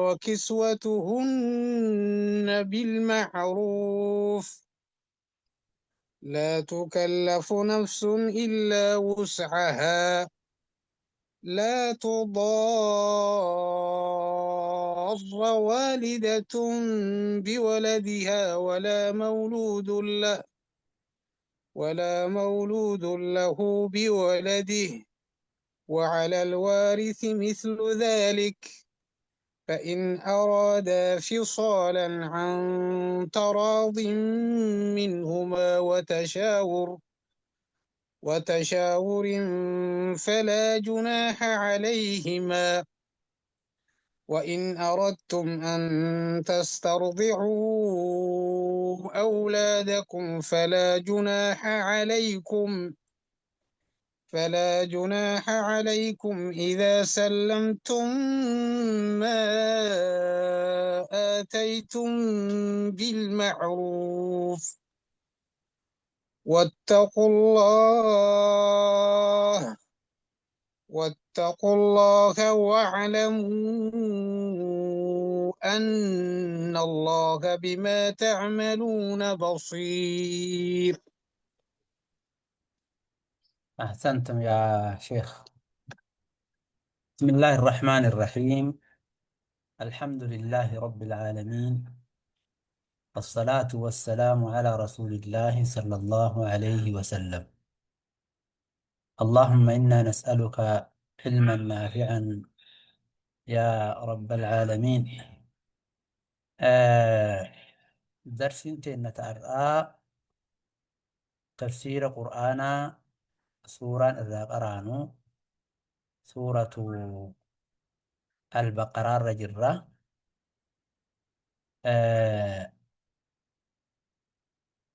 وكسوتهن بالمعروف لا تكلف نفس إلا وسعها لا تضار والدة بولدها ولا مولود له بولده وعلى الوارث مثل ذلك فإن أرادا فصالا عن تراض منهما وتشاور فلا جناح عليهما وإن أردتم أن تسترضعوا أولادكم فلا جناح عليكم إذا سلمتم ما آتيتم بالمعروف واتقوا الله واعلموا أن الله بما تعملون بصير. أحسنتم يا شيخ. بسم الله الرحمن الرحيم. الحمد لله رب العالمين، الصلاة والسلام على رسول الله صلى الله عليه وسلم. اللهم إنا نسألك علما نافعا يا رب العالمين. آه درس نتعرى تفسير قرآن سورة إذا قرأنو سورة البقرة الرجرة. آه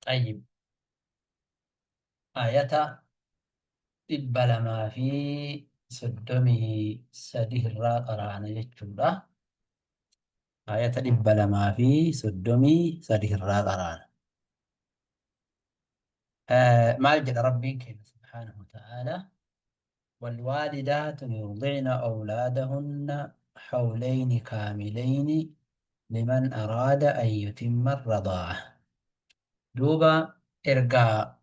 طيب، آية 233 irraa qaraana jechuudha. Ayata 233 irraa qaraana. Maal jedha Rabbiin keenya subhaanahu wa ta'aala? والوالدات يرضعن أولادهن حولين كاملين لمن أراد أن يتم الرضاعة. دوبا إرقا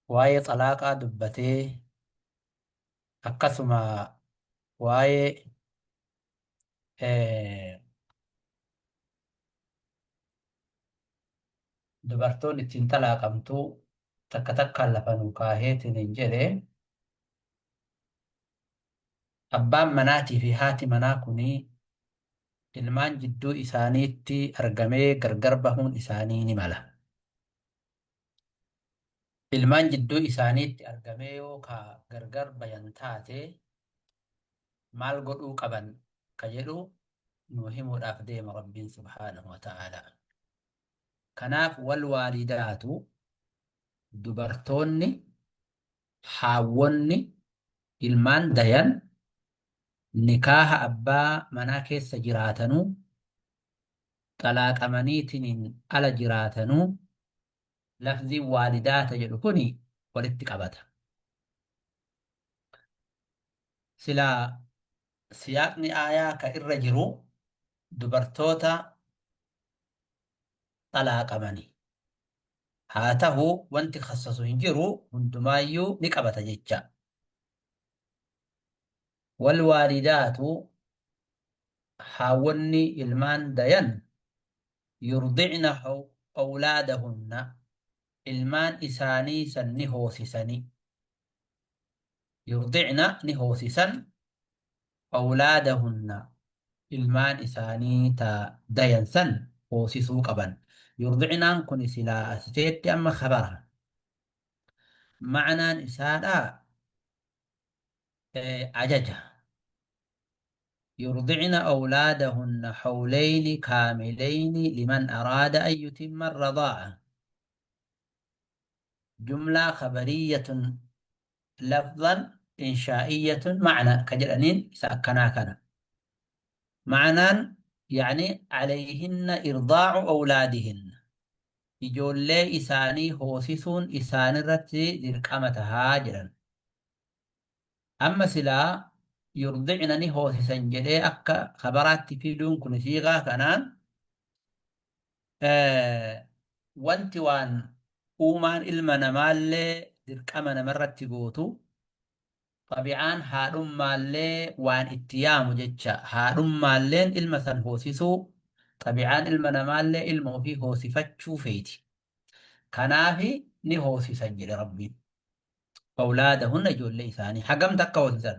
واي طلاقا دبتي akkasuma waa'ee dubartoonni ittiin talaaqamtu takka takkaan lafa nuu kaaheetiin hin jedhe, abbaan manaatii fi haati manaa kunii ilmaan jidduu isaaniitti argamee gargar bahuun isaanii ni mala. Ilmaan jidduu isaaniitti argamee yoo ka gargar bayan taate maal godhuu qaban ka jedhu nuu himuudhaaf deema Rabbiin subhaanahu wa ta'aalaa. Kanaaf wal waalidaatu, dubartoonni haawwonni ilmaan dayan nikaaha abbaa manaa keessa jiraatanuu xalaaqamaniitiniin ala jiraatanuu, lafziin waalidaata jedhu kuni walitti qabata. Silaa siyaaqni aayaa ka irra jiru dubartoota xalaaqamani. Haa tahu wanti khassasu hin jiru, hundumaayyuu ni qabata jecha. Wal waalidaatu, haawwonni ilmaan dayan, yurdicna awlaadahunna, ilmaan isaanii san ni hoosisani. Yurdicna, ni hoosisan, awlaadahunna, ilmaan isaanii ta dayan san hoosisuu qaban. Yurdicnaan kun silaa as teetti amma khabara. Ma'naan isaadha ajaja. Yurdicna awlaadahunna hawlayni kaamilayni liman araada an yutimma arradaa'a. Jumlaa khabariyyatun lafzan inshaa'iyyatun ma'na ka jedhaniin isa akkanaa kana. Ma'naan yani alayhinna irdaa'u awlaadihinna. Ijoollee isaanii hoosisuun isaanirratti dirqama tahaa jedhan. Amma silaa Yurdicna ni hoosisan jedhee akka khabaraatti fiduun kun siiqaa kanaan wanti waan uumaan ilma namaallee dirqama namarratti gootu, xabi'aan haadhummaallee waan itti yaamu jecha. Haadhummaalleen ilma san hoosisuu, xabi'aan ilma namaallee ilma ofii hoosifachuu feeti. Kanaafi ni hoosisan jedhe Rabbiin. Awlaadahunna, ijoollee isaanii hagam takka hoosisan?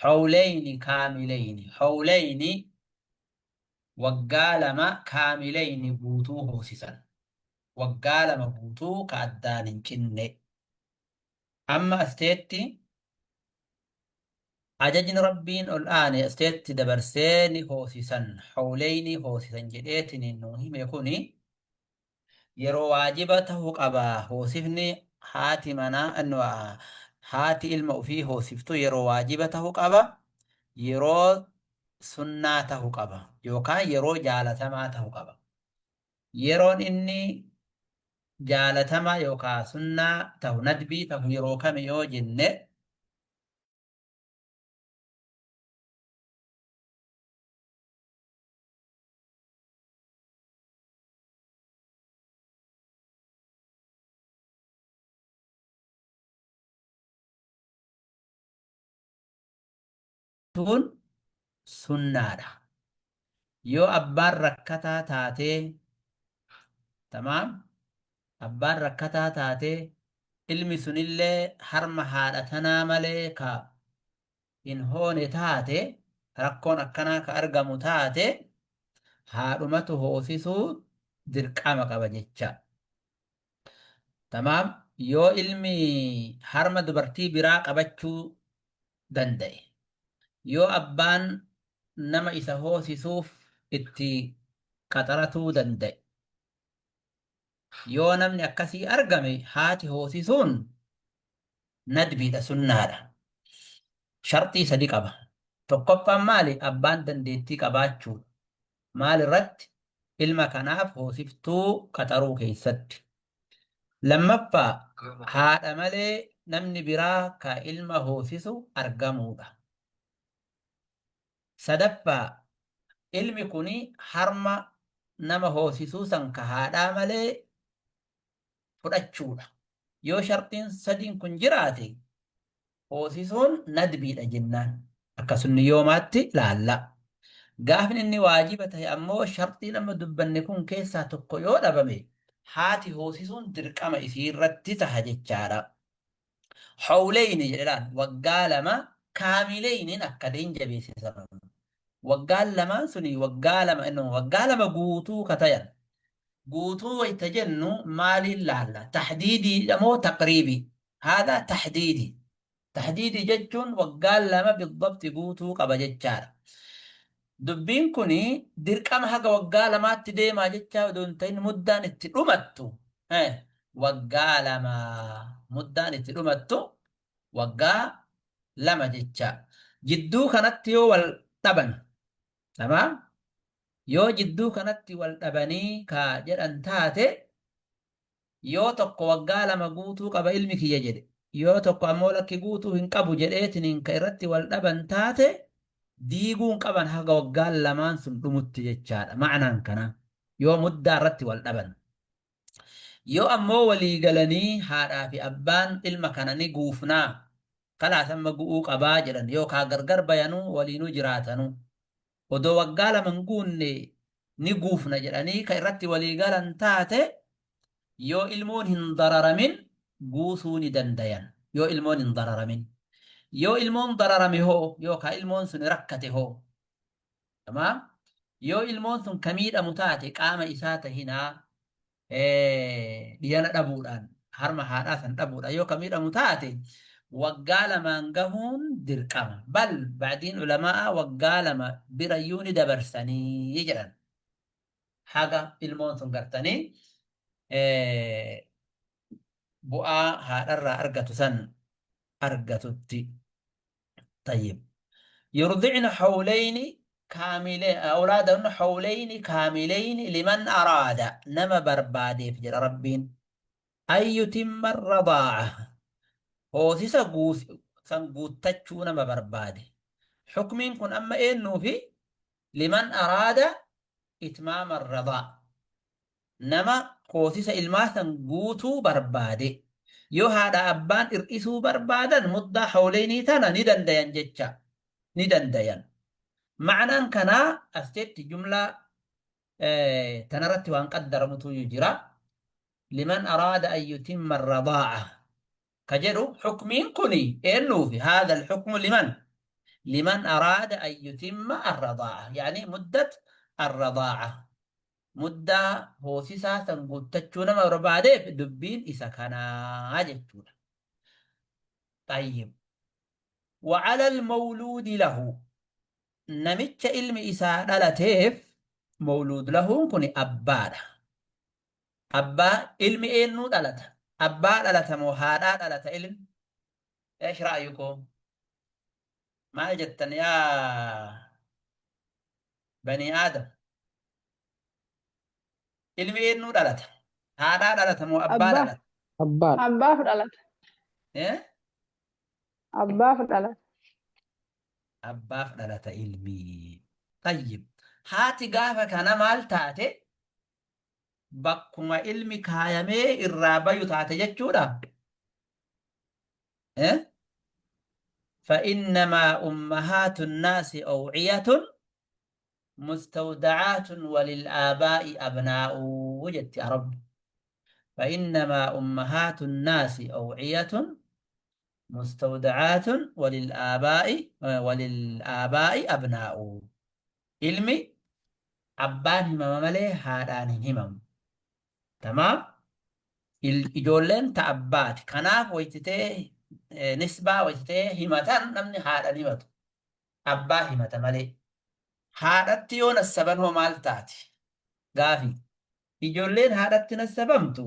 Hawlayni kaamileyni, hawlayni waggaa 2, kaamileyni guutuu hoosisan, waggaa 2 guutuu ka addaan hin cinne. Amma asteetti ajajni Rabbiin ol aane asteetti dabarsee ni hoosisan, hawlayni hoosisan jedheetiin nu hime kuni yeroo waajiba ta'uu qaba. Hoosifni haati manaa, haati ilma ofii hoosiftu yeroo waajiba ta'uu qaba, yeroo sunnaa ta'uu qaba, yookaan yeroo jaalatamaa ta'uu qaba. Yeroon inni jaalatamaa yookaan sunnaa ta'u, nadbii ta'u yeroo kami yoo jenne, tun sunnaadha. Yoo abbaan rakkataa taatee, tamaam, abbaan rakkataa taatee, ilmi sunillee harma haadha tanaa malee ka hin hoone taate, rakkoon akkanaa ka argamu taate, haadhumatu hoosisuu dirqama qaba jecha. Tamaam, yoo ilmi harma dubartii biraa qabachuu danda'e, yoo abbaan nama isa hoosisuuf itti qaxaratuu danda'e, yoo namni akkasii argame, haati hoosisuun nadbiidha, sunnaadha. Sharxii sadi qaba. Tokkoffaan maali? Abbaan dandeettii qabaachuudha. Maal irratti? Ilma kanaaf hoosiftuu qaxaruu keessatti. Lammaffaa, haadha malee namni biraa ka ilma hoosisu argamuudha. Sadaffaa, ilmi kuni harma nama hoosisuu san ka haadhaa malee fudhachuudha. Yoo sharxiin sadiin kun jiraate, hoosisuun nadbiidha jennaan. Akka sunniyyoomaatti laalla. Gaafni inni waajiba tahe ammoo sharxiin amma dubbanne kun keessaa tokko yoo dhabame, haati hoosisuun dirqama isii irratti taha jechaadha. Hawleyni jedhe laal, waggaa 2, kaamileyniin akka hin jabeessisan. Waggaan lamaan suni waggaa 2, waggaa 2 guutuu ka tayan. Guutuu wayta jennu maaliin laalla? Tahdiidiidha moo taqriibii? Haadha tahdiidii. Tahdiidii jechuun waggaan 2 bidabti guutuu qaba jechaadha. Dubbiin kun dirqama haga waggaa 2tti deemaa jechaa odoo hin ta'in, muddaan itti dhumattu waggaa 2, muddaan itti dhumattu waggaa 2 jecha. Jidduu kanatti yoo wal dhaban, tamaam, yoo jidduu kanatti wal dhabanii ka jedhan taate, yoo tokko waggaa 2 guutuu qaba ilmi kiyya jedhe, yoo tokko ammoo lakki guutuu hin qabu jedheetiniin ka irratti wal dhaban taate, diiguun qaban haga waggaan lamaan sun dhumutti jechaadha. Ma'anaan kana yoo muddaa irratti wal dhaban. Yoo ammoo walii galanii haadhaa fi abbaan ilma kana ni guufnaa, kalaas amma gu'uu qabaa jedhan, yookaa gargar bayanuu waliinuu jiraatanuu, odoo waggaa 2 hin guunne ni guufna jedhanii ka irratti walii galan taate, yoo ilmoon hin dararamin guusuu ni dandayan. Yoo ilmoon hin dararamin. Yoo ilmoon dararame hoo, yookaa ilmoon sun rakkate hoo? Tamaam, yoo ilmoon sun ka miidhamu taate, qaama isaa tahinaa dhiyana dhabuudhaan, harma haadhaa san dhabuudhaan yoo ka miidhamu taate, waggaa 2n gahuun dirqama. Bal ba'diin ulamaa'a waggaa 2 birayyuu ni dabarsanii jedhan. Haga ilmoon sun gartanii bu'aa haadharraa argatu san argatutti. طيب، يرضعن حولين كاملين أولادهن حولين كاملين لمن أراد، نما برباديف جل ربين، أن يتم الرضاعة، hoosisa san guuttachuu nama barbaade. Xukmiin kun amma eennuufi? Liman araada itmaama arradaa. Nama hoosisa ilmaa san guutuu barbaade. Yoo haadha abbaan ir'isuu barbaadan muddaa hawleynii tana ni dandayan jecha. Ni dandayan. Ma'anaan kanaa as jetti jumlaa tanarratti waan qaddaramutu jira. Liman araada an yutimma arradaa'a. Ka jedhu xukmiin kuni eennuufi? Haadha alxukmu liman? Liman araada an yutimma arradaa'a. Yaani muddat arradaa'a. Muddaa hoosisaa san guuttachuu nama barbaadeef dubbiin isa kanaa jechuudha. Tayyib. Wa'ala almawluudi lahu. Namicha ilmi isaa dhalateef mawluud lahuun kun abbaadha. Abbaa ilmi eennuu dhalata? Abbaa dhalata moo haadhaa dhalata ilmi? Eesh ra'ayukum? Maal jettan yaa banii Aadam? Ilmi eennuu dhalata? Haadhaa dhalata moo abbaa Abbaa. dhalata? Abbaadha. Abbaaf dhalata. Eh? Abbaaf dhalata. Abbaaf dhalata ilmi. Tayyib. Haati gaafa kana maal taate? Bakkuma ilmi kaayamee irraa bayu taate jechuudha. Eh? فإنما أمهات الناس أوعية مستودعات وللآباء أبناء وجدت يا رب. فإنما أمهات الناس أوعية مستودعات وللآباء أبناء. Ilmi abbaan himama malee haadhaan hin himamu. Tamaam? Ijoolleen ta abbaati. Kanaaf waytitee nisbaa waytitee himatan namni haadhaan himatu. Abbaa himata malee. Haadhatti yoo nassaban hoo maal taati? Gaafii. Ijoolleen haadhatti nassabamtu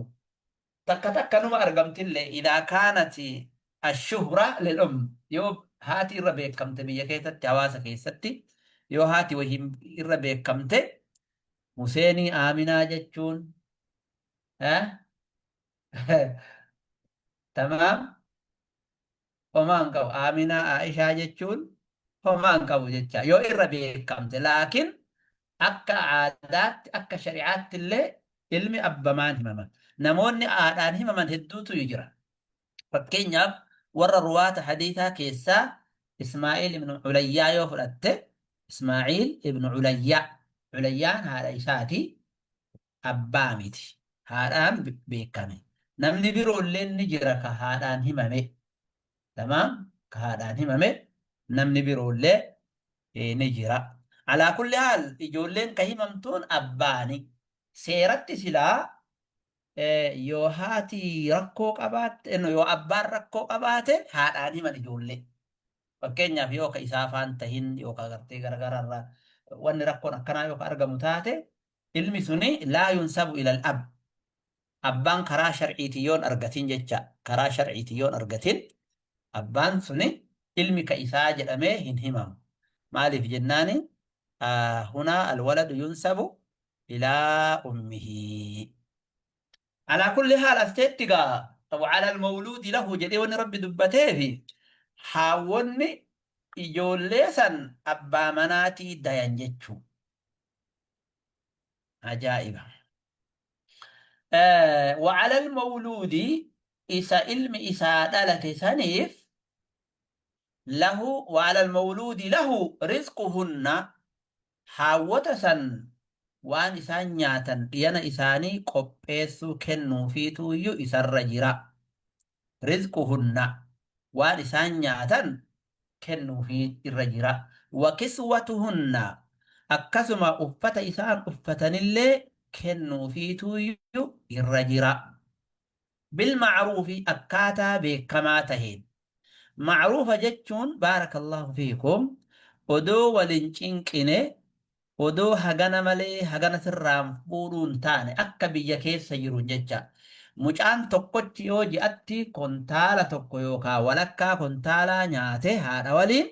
takka takka numa argamtillee idaa kaanati ashuhra lil um, yoo haati irra beekamte biyya keessatti, hawaasa keessatti yoo haati wayii irra beekamte, Huseenii Aaminaa jechuun, eh? Tamaam, homaa hin qabu. Aaminaa Aishaa jechuun homaa hin qabu jecha yoo irra beekamte. Laakiin akka aadaatti, akka shari'aatti illee ilmi abbamaan himama. Namoonni aadhaan himaman hedduutu jira. Fakkeenyaaf warra ruwaata hadiisaa keessaa Ismaa'iil ibn Ulayyaa yoo fudhatte, Ismaa'iil ibn Ulayyaa, Ulayyaan haadha isaati, abbaa miti. Haadhaan beekame. Namni biroollee ni jira ka haadhaan himame. Tamaam, ka haadhaan himame namni biroollee ni jira. Alaa kulli haal ijoolleen ka himamtuun abbaani. Seeratti silaa yoo haati rakkoo qabaatte, yoo abbaan rakkoo qabaate haadhaan himan ijoollee. Fakkeenyaaf yoo ka isaa faan tahin yookaan gartee garagaraa irraa wanni rakkoon akkanaa yoo ka argamu taate, ilmi suni laa yunsabu ilal ab. Abbaan karaa sharciitiin yoon argatin jecha, karaa sharciitiin yoon argatin abbaan suni ilmi ka isaa jedhamee hin himamu. Maaliif jennaani, hunaa alwaladu yunsabu ilaa ummihi. Alaa kulli haal as teetti gaa wacala almawluudi lahu jedhee wanni Rabbi dubbateefi haawwonni ijoollee san abbaa manaatii dayan jechuu. Ajaa'iba. Wacala almawluudi, isa ilmi isaa dhalate saniif, lahu wacala almawluudi lahu rizquhunna, haawwota san waan isaan nyaatan dhiyana isaanii qopheessuu kennuufiituuyyu isarra jira. Rizquhunna, waan isaan nyaatan kennuufii irra jira. Wa kiswatuhunna, akkasuma uffata isaan uffatanillee kennuufiituuyyu irra jira. Bil ma'ruufi, akkaataa beekamaa taheen. Ma'ruufa jechuun, baarakallahu fiikum, odoo wal hin cinqine, odoo hagana malee hagana sirraan fuudhuu hin taane akka biyya keessa jiruun jecha. Mucaan tokkochi yoo ji'atti kontaala tokko yookaan walakkaa kontaalaa nyaate haadha waliin,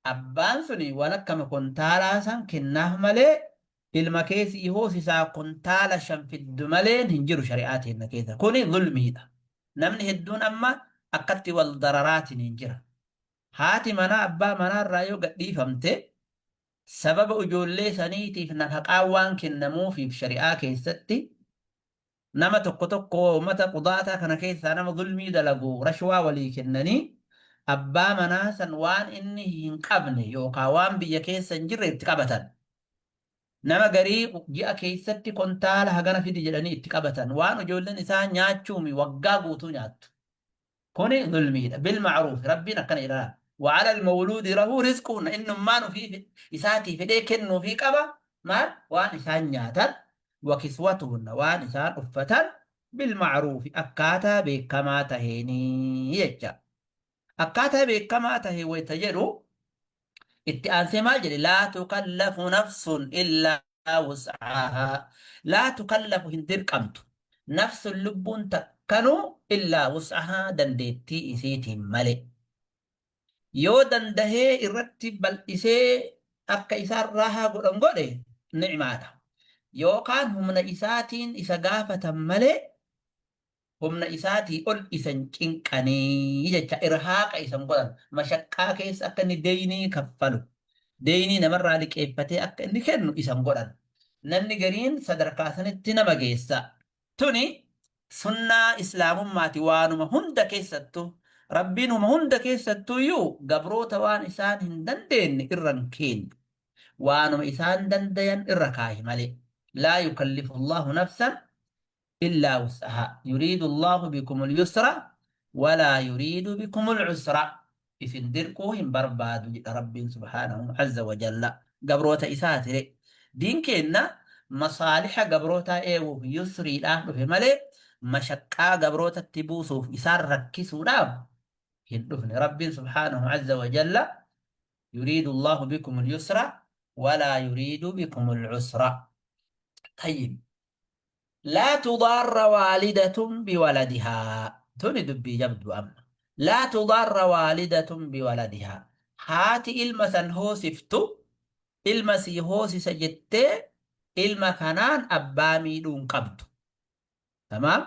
abbaan suni walakkama kontaalaa san kennaaf malee ilma kee sii hoosisaa kontaala 5 fiddu maleen hin jiru shari'aa teenna keessa. Kuni zulmiidha. Namni hedduun amma akkatti wal dararaatiin hin jira. Haati manaa abbaa manaarraa yoo gadhiifamte, sababa ijoollee saniitiif nafaqaan waan kennamuufiif shari'aa keessatti nama tokko tokko ummata qudaataa kana keessaa nama zulmii dalagu rashwaa walii kennanii abbaa manaa san waan inni hin qabne yookaan waan biyya keessa hin jirre itti qabatan. Nama garii ji'a keessatti kontaala hagana fidi jedhanii itti qabatan. Waan ijoolleen isaa nyaachuumi waggaa guutuu nyaattu. Kuni zulmiidha. Bil ma'ruuf Rabbiin akkana jedha. Wa'ala al-mawluudi lahu rizquun innummaan ofii isaatii fedhee kennuufii qaba. Maal? Waan isaan nyaatan, wa kiswatuhunna waan isaan uffatan bil ma'ruufi akkaataa beekamaa taheenii jecha. Akkaataa beekamaa tahe wayta jedhu itti aansee maal jedhe? Laa tukallafu nafsun illaa wus'ahaa. Laa tukallafu hin dirqamtu. Nafsun lubbuun takkanuu illaa wus'ahaa dandeettii isiitiin malee. Yoo dandahee irratti bal'isee akka isaan raahaa godhan godhe ni'maadha. Yookaan humna isaatiin isa gaafatan malee humna isaatii ol isa hin cinqanii jecha irhaaqa isa hin godhan. Mashaqqaa keessa akka inni deeynii kaffalu, deeynii namarraa liqeeffatee akka inni kennu isa hin godhan. Namni gariin sadarkaa sanitti nama geessa. Tuni sunnaa islaamummaati waanuma hunda keessattuu. Rabbiin huma hunda keessattuuyyuu gabroota waan isaan hin dandeenne irra hin keenye. Waanuma isaan dandayan irra kaahe malee. Laa yukallifu Allahu nafsan illaa wus'ahaa. Yuriidu Allaahu bikumul yusra walaa yuriidu bikumul usra. Isin dirquu hin barbaadu jedha Rabbiin subhaanahu azza wa jalla. Gabroota isaatire. Diin keenna masaaliha gabrootaa eeguuf yusriidhaaf dhufe malee mashaqqaa gabrootatti buusuuf isaan rakkisuudhaaf hin dhufne. Rabbiin subhaanahu azza wa jalla yuriidu Allaahu bikumul yusra walaa yuriidu bikumul usra. Tayyib. Laa tudaarra waalidatun biwaladihaa. Tuni dubbii jabdu amma. Laa tudaarra waalidatun biwaladihaa. Haati ilma san hoosiftu ilma sii hoosisa jettee ilma kanaan abbaa miidhuu hin qabdu. Tamaam?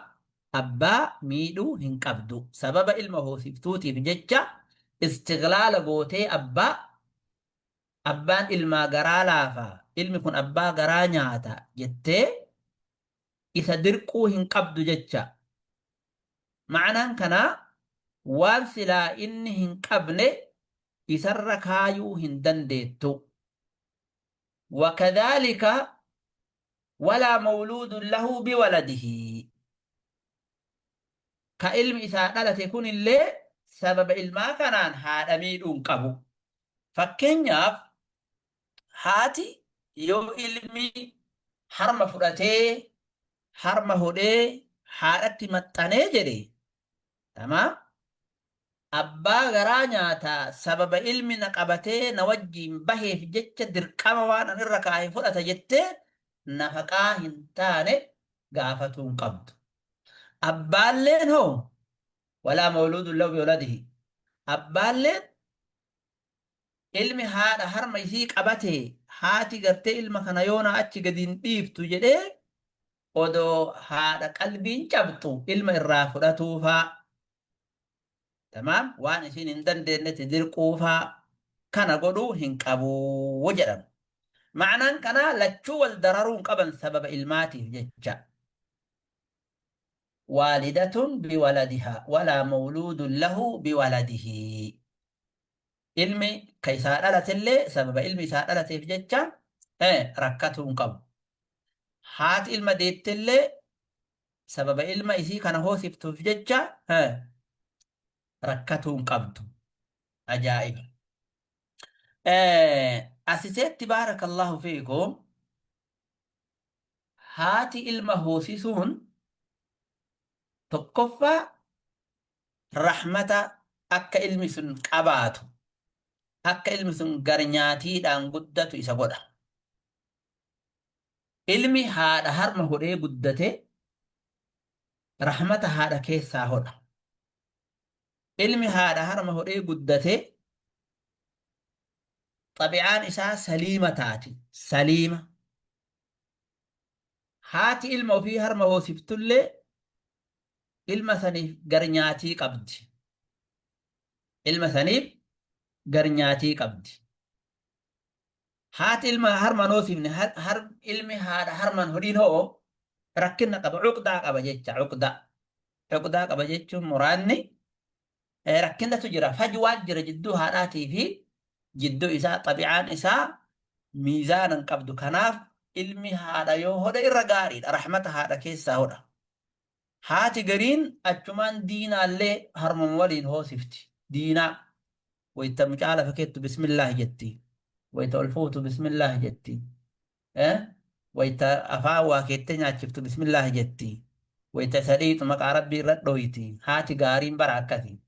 Abbaa miidhuu hin qabdu. Sababa ilma hoosiftuutiif jecha istiglaala gootee abbaa abbaan ilmaa garaa laafa, ilmi kun abbaa garaa nyaata jettee isa dirquu hin qabdu jecha. Ma'anaan kanaa waan silaa inni hin qabne isarra kaayuu hin dandeettu. Wakadhaalika walaa mawluudun lahu biwaladihi. Ka ilmi isaa dhalate kunillee sababa ilmaa kanaan haadha miidhuu hin qabu. Fakkeenyaaf haati yoo ilmi harma fudhatee harma hodhee haadhatti maxxanee jedhe tamaam abbaa garaa nyaata sababa ilmi na qabatee na wajjiin baheef jecha dirqama waan an irra kaahe fudhata jettee nafaqaa hin taane gaafatuu hin qabdu. Abbaalleen hoo walaa mawluudun lahu biwaladihi abbaalleen ilmi haadha harma isii qabate haati gartee ilma kana yoonaa achi gadi hin dhiiftu jedhee odoo haadha qalbiin cabxu ilma irraa fudhatuufaa tamaam waan isiin hin dandeenyetti dirquufaa kana godhuu hin qabu jedhan. Ma'anaan kanaa lachuu wal dararuu hin qaban sababa ilmaatiif jecha. Waalidatun biwaladihaa walaa mawluudun lahu biwaladihi. Ilmi ka isaa dhalatellee sababa ilmi isaa dhalateef jecha rakkatuu hin qabu. Haati ilma deettellee sababa ilma isii kana hoosiftuuf jecha rakkatuu hin qabdu. Ajaa'iba. Asiseetti baarakallahu fiikum haati ilma hoosisuun tokkoffaa rahmata akka ilmi sun qabaatu akka ilmi sun garnyaatiidhaan guddatu isa godha. Ilmi haadha harma hodhee guddate rahmata haadha keessaa hodha. Ilmi haadha harma hodhee guddate xabi'aan isaa saliima taati. Saliima. Haati ilma ofii harma hoosiftullee ilma saniif garnyaatii qabdi. Ilma saniif Garnyaatii qabdi. Haati ilma harmaan hoosifne ilmi haadha harmaan hodhiin ho'o rakkina qaba, cuqdaa qaba jecha cuqdaa. Cuqdaa qaba jechuun muraanni rakkinatu jira, fajwaa jira jidduu haadhaatii fi jidduu isaa xabi'aan isaa miizaana hin qabdu. Kanaaf ilmi haadha yoo hodhe irra gaariidha, rahmata haadha keessaa hodha. Haati gariin achumaan diinaallee harmuma waliin hoosifti. Diinaa. Wayta mucaa lafa keettu bismillaah jetti. Wayta ol fuutu bismillaah jetti. Eh? Wayta afaan waa keettee nyaachiftu bismillaah jetti. Wayta isa dhiitu maqaa Rabbii irra dhooyti. Haati gaariin bara akkasi.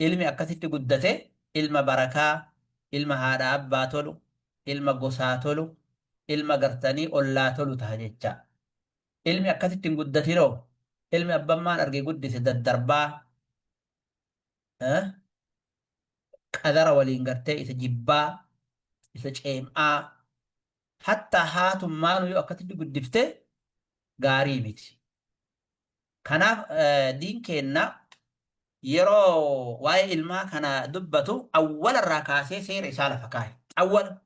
Ilmi akkasitti guddate ilma barakaa, ilma haadha abbaa tolu, ilma gosaa tolu, ilma gartanii ollaa tolu taha jecha. Ilmi akkasitti hin guddatinoo ilmi abbammaan arge guddise daddarbaa qadara waliin gartee isa jibbaa isa ceem'aa hattaa haatummaanu yoo akkasitti guddifte gaarii miti. Kanaaf diin keenna yeroo waa'ee ilmaa kana dubbatu awwala irraa kaasee seera isaa lafa kaa'e. Awwala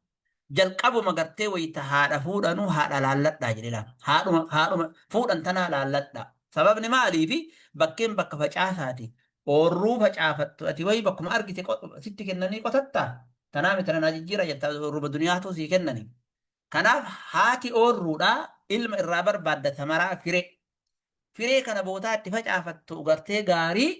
jalqabuma gartee wayita haadha fuudhanuu haadha laalladhaa jedhe laala. Haadhuma haadhuma fuudhan tanaa laalladhaa. Sababni maaliifi bakkeen bakka facaasaati. Oorruu facaafattu ati wayi bakkuma argite sitti kennanii qotattaa. Tanaa miti tanaa jijjiira jetta oorruma duniyaatu sii kennani. Kanaaf haati oorruudhaa ilma irraa barbaadda tamaraa firee. Firee kana bootaa itti facaafattu gartee gaarii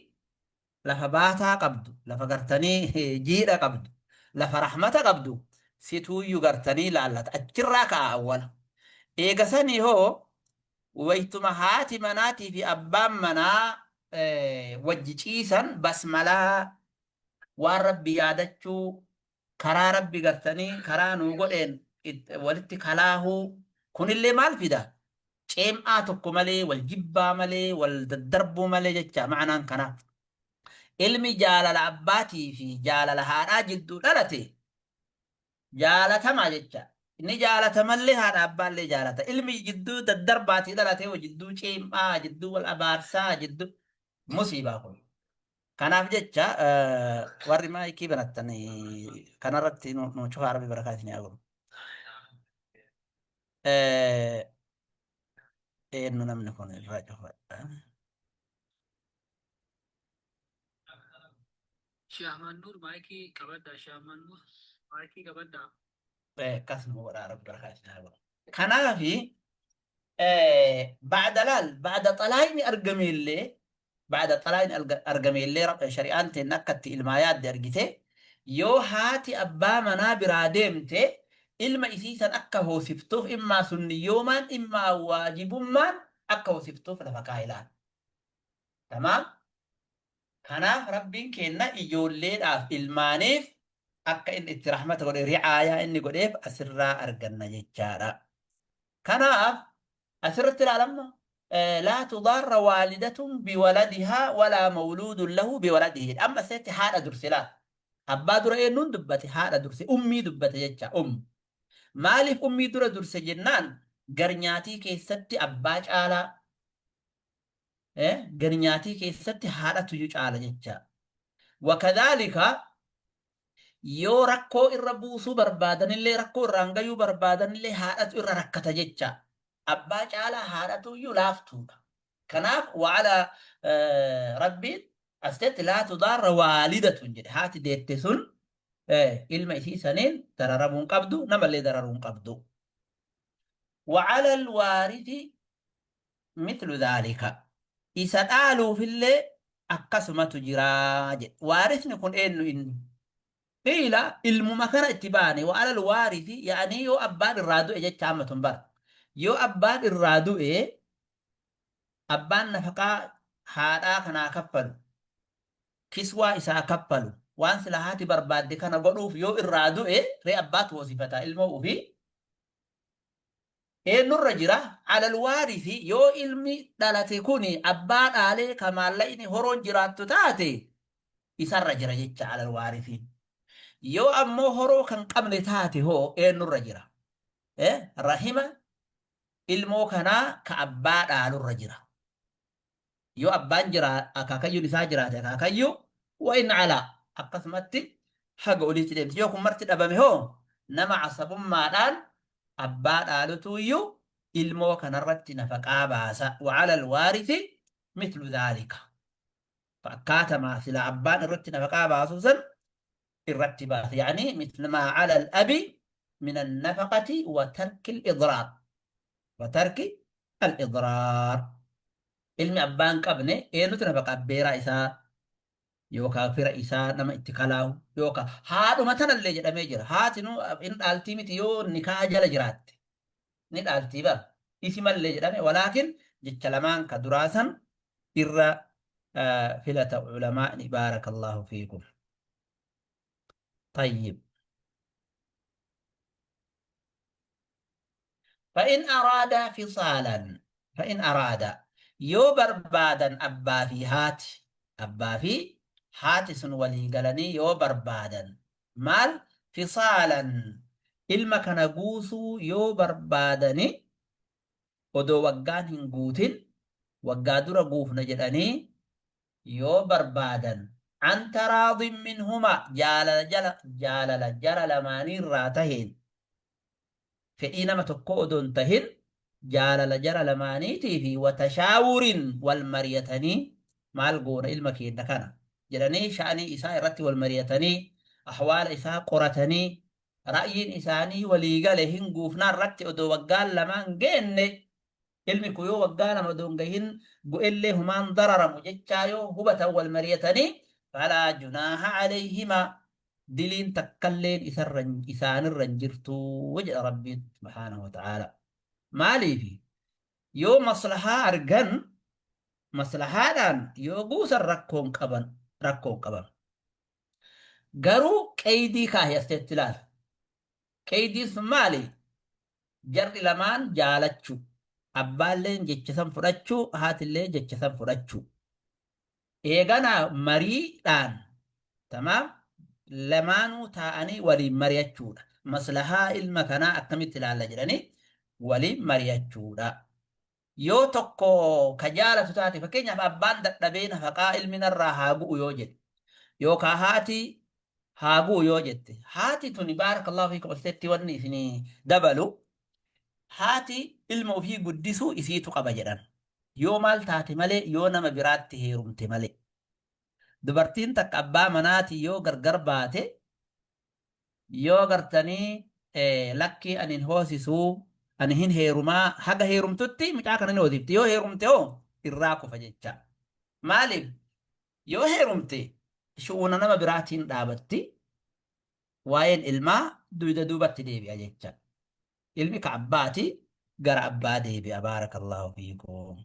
lafa baataa qabdu, lafa gartanii jiidha qabdu, lafa rahmata qabdu situuyyu gartanii laallata. Achirraa ka'a awwala. Eega sanii hoo waytuma haati manaatii fi abbaan manaa wajji ciisan basmalaa waan Rabbi yaadachuu karaa Rabbi gartanii karaa nuu godheen walitti kalaahuu kunillee maal fida? Ceem'aa tokko malee, wal jibbaa malee, wal daddarbuu malee jecha ma'anaan kanaa. Ilmi jaalala abbaatii fi jaalala haadhaa jidduu dhalate jaalatamaa jecha. Inni jaalatamallee haadha abbaallee jaalata. Ilmi jidduu daddarbaatii dhalate hoo jidduu ceem'aa, jidduu wal abaarsaa, jidduu musiibaa kun. Kanaaf jecha warri maayikii banattan kanarratti nu cufaa Rabbi barakaa isin haa godhu. Eenyu namni kun irraa cufadha. Shahman Nur maayikii qabadha. Shahman Nur maayikii qabadha. Akkas nu godhaa Rabbi barakaa isin haa godhu. Kanaafi ba'da laal ba'da xalaayni argameellee Ba'da xalaaqni argameellee shari'aan teenna akka itti ilmaa yaadde argite yoo haati abbaa manaa biraa deemte ilma isii san akka hoosiftuuf immaa sunniyyoomaan immaa waajibummaan akka hoosiftuuf lafa kaa'e laal. Tamaam? Kanaaf Rabbiin keenna ijoolleedhaaf ilmaaniif akka inni itti rahmata godhe ri'aayaa inni godheef asirraa arganna jechaadha. Kanaaf asirratti ilaalamma laa tudaarra waalidatun biwaladihaa walaa mawluudun lahu biwaladihi jedhe. Amma asirratti haadha durse laal. Abbaa dura eenyuun dubbate? Haadha durse. Ummii dubbate jecha. Maaliif ummii dura durse jennaan garnyaatii keessatti abbaa caalaa garnyaatii keessatti haadhatu caala jecha. Wakadhaalika yoo rakkoo irra buusuu barbaadanillee rakkoo irraan gayuu barbaadanillee haadhatu irra rakkata jecha. Abbaa caalaa haadhatu iyyuu laaftuudha. Kanaaf wa'ala Rabbiin asitti laa tudaarra waalidatun jedhe haati deette sun ilma isii saniin dararamuu hin qabdu namallee dararuu hin qabdu. Wa'ala alwaarithi mithlu dhaalika isa dhaaluufillee akkasumatu jira jedhe. Waarisni kun eenyu inni? Qiila ilmuma kana itti baane wa alal waarisi yaanii yoo abbaan irraa du'e jecha amma tun bara. Yoo abbaan irraa du'e abbaan nafaqaa haadhaa kanaa kaffalu kiswaa isaa kaffalu waan sila haati barbaadde kana godhuuf yoo irraa du'e ree abbaatu hoosifata ilmoo ufii Eenyurra jira? Alal waarisi yoo ilmi dhalate kuni abbaa dhaalee ka maallaqni horoon jiraattu taate isarra jira jecha alal waarisi. Yoo ammoo horoo kan qabne taate hoo eenyurra jira? Rahima ilmoo kanaa ka abbaa dhaalurra jira. Yoo abbaan jira akaakayyuun isaa jiraate akaakayyuu wa in alaa akkasumatti Haga oliitti deemti. Yoo kun marti dhabame hoo nama asabummaadhaan abbaa dhaalutu iyyuu ilmoo kanarratti nafaqaa baasa. Wa'ala alwaarithi mithlu dhaalika. Fakkaatamaa sila abbaan irratti nafaqaa baasu san irratti baasa. Yaani mithlu maa ala al-abi min an-nafaqati wa tarki al-idraar. Wa tarki al-idraar. Ilmi abbaan qabne eenyutu nafaqa abbeeraa isaa yookaan fira isaa nama itti kalaahu yookaan haadhuma tanallee jedhamee jira. Haati nu in dhaaltii miti yoo nikaa jala jiraatte ni dhaaltii bara. Isi mallee jedhame walaakin jecha lamaan ka duraa san irra filata ulamaa'ni baarakallahu fiikum. Tayyib. Fa'in araadaa fisaalan fa'in araadaa yoo barbaadan abbaa fi haati abbaa fi haati sun walii galanii yoo barbaadan maal fisaalan ilma kana guusuu yoo barbaadani odoo waggaan hin guutin waggaa dura guufna jedhanii yoo barbaadan an taraadin minhumaa jaalala jala jaalala jara lamaaniirraa taheen fedhii nama tokkoo odoo hin tahin jaalala jara lamaaniitii fi wa tashaawurin wal mariyatanii maal goona ilma keenna kana jedhanii sha'anii isaa irratti wal mariyatanii ahwaala isaa qoratanii ra'yiin isaanii walii gale hin guufnaa irratti odoo waggaan lamaan geenne ilmi kun yoo waggaa 2 odoo hin gahin gu'ellee humaan dararamu jechaa yoo hubatan wal mariyatanii falaa junaaha alayhimaa diliin takkalleen isarra isaanirra hin jirtu jedha Rabbiin subhaanahu wa ta'aala. Maaliif yoo maslahaa argan maslahaadhaan yoo guusan rakkoon qaban rakkoon qaban. Garuu qeydii kaahe asteetti ilaala. Qeydiin sun maali? Jarri lamaan jaalachuu. Abbaalleen jecha san fudhachuu, haatillee jecha san fudhachuu. Eegana mariidhaan tamaam lamaanuu taa'anii waliin mari'achuudha. Maslahaa ilma kanaa akkamitti ilaalla jedhanii waliin mari'achuudha. Yoo tokko ka jaalatu taate fakkeenyaaf abbaan dadhabee nafaqaa ilmi narraa haa gu'u yoo jedhe yookaa haati haa gu'u yoo jette haati tuni baarakallahu fiikum asitti wanni isinii dabalu haati ilma ofii guddisuu isiitu qaba jedhan. Yoo maal taate malee yoo nama biraatti heerumte malee. Dubartiin takka abbaa manaatii yoo gargar baate yoo gartanii lakkii ani hin hoosisuu ani hin heerumaa haga heerumtutti mucaa kana ni hoosifti. Yoo heerumte hoo irraa kufa jecha. Maaliif yoo heerumte shu'uuna nama biraatiin dhaabatti waa'een ilmaa duyda duubatti deebi'a jecha. Ilmi ka abbaati gara abbaa deebi'a baarakallahu fiikum.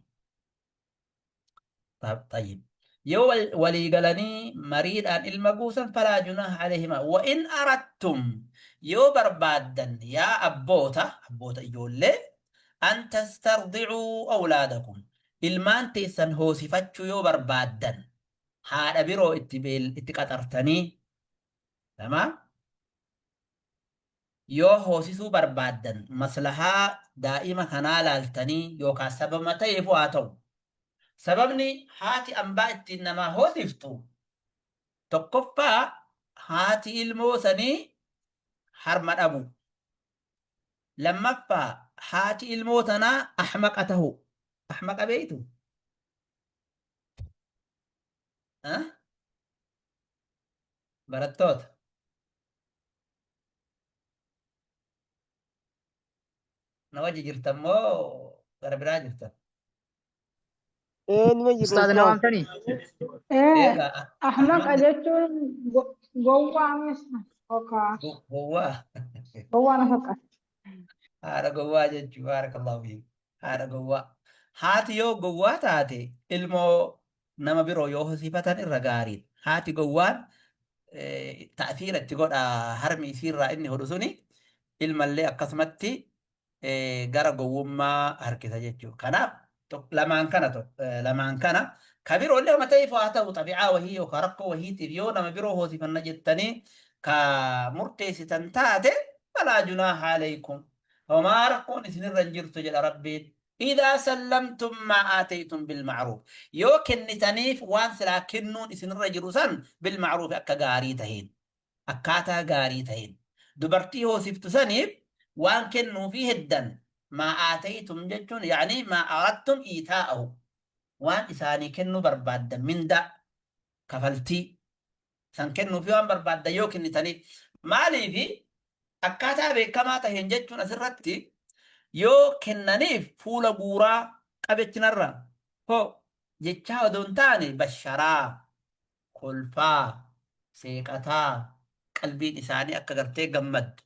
Tayyib. Yoo walii galanii mariidhaan ilma guusan falaa junaaha alayhima wa in arattum yoo barbaaddan yaa abboota abboota ijoollee an tastardi'uu awlaadakum ilmaan teessan hoosifachuu yoo barbaaddan haadha biroo itti itti qaxartanii tamaam Yoo hoosisuu barbaaddan maslahaa daa'ima kanaa laaltanii yookaa sababuma ta'eefuu haa ta'u. Sababni haati ambaa ittiin namaa hoosiftu tokkoffaa haati ilmoo sanii harma dhabuu. Lammaffaa haati ilmoo tanaa ahmaqa tahuu. Ahmaqa beektu? Barattoota. Na wajji jirtan moo gara biraa jirtan? Ee nima jirra Ustaaz na ustaaz. waamtanii? Egaa Ahmaqa ahmaqni jechuun gowwaa misa yookaan gowwaa. gowwaa na fakkaata. Haadha gowwaa jechuu baarakallahu fiik. Haadha gowwaa. Haati yoo gowwaa taate ilmoo nama biroo yoo hosifatan irra gaariidha. Haati gowwaan ta'siira itti godha harmi isiirraa inni hodhu suni ilmallee akkasumatti gara gowwummaa harkisa jechuudha. Kanaaf lamaan kana lamaan kana ka biroollee homa ta'eef haa ta'u xabi'aa wahii yookaan rakkoo wahiitiif yoo nama biroo hoosifanna jettanii ka murteessitan taate falaa junaaha alaykum homaa rakkoon isinirra hin jirtu jedha Rabbiin. Idaa sallamtum maa aataytum bilma'ruuf. Yoo kennitaniif waan silaa kennuun isinirra jiru san bilma'ruuf akka gaarii taheen. Akkaataa gaarii ta'een. Dubartii hoosiftu saniif waan kennuufii heddan maa aataytum jechuun ya'anii maa aradtum iitaa'ahu waan isaanii kennuu barbaaddan mindaa, kafaltii, san kennuufii waan barbaaddan yoo kennitaniif. Maaliifi akkaataa beekamaa taheen jechuun asirratti yoo kennaniif fuula guuraa qabechinarra hoo jechaa odoo hin taane basharaa kolfaa, seeqataa, qalbiin isaanii akka gartee gammaddu.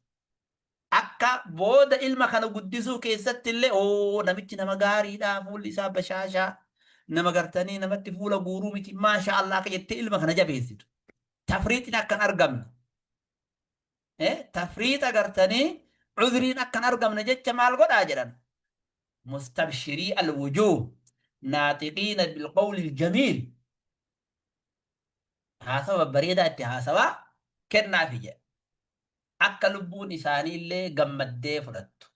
Akka booda ilma kana guddisuu keessatti illee oo namichi nama gaariidha fuulli isaa bashaashaa nama gartanii namatti fuula guuruu miti maasha Allah akka jettee ilma kana jabeessitu. Tafriixni akka hin argamne. Tafriixa gartanii cudriin akka hin argamne jecha maal godhaa jedhan. Mustabshirii alwujuuh naaxiqiina bilqawli aljamiil haasawa babbareedaa itti haasawaa kennaafi jedha. Akka lubbuun isaanii illee gammaddee fudhattu.